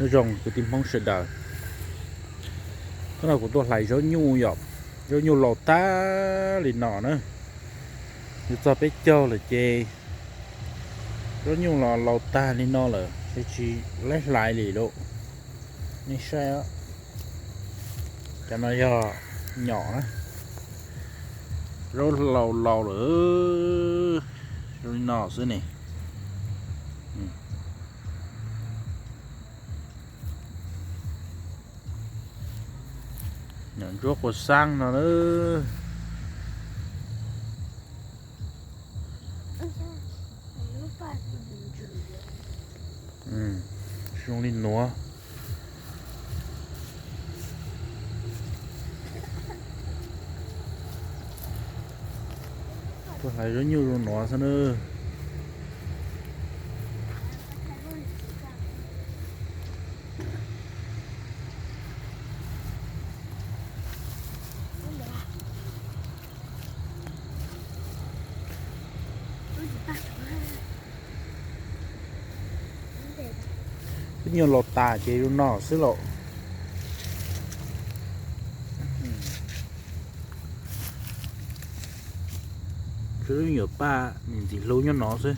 Nyob zoo kwv tij Hmoob sawv daws, hnub no kuv tuaj hlais zaub nyuj yom, zaub nyuj laus tag li no na, yuav txog peb caug lawm ces zaub nyuj los laus tag li no lawm ces tsis laib hlais li lauj. Nej saib, cov no yog nyom na, zaub laus laus lawm, zoo li no xwb ne. Nyom ntsuab quas xab no na. Zoo li nuav. Tuaj hlais zaub nyuj zoo nuav xwb na. Zaub nyuj laus tas ces zoo no xwb lauj. Tshuav lub nyuam paj ntxim hlub nyob no xwb.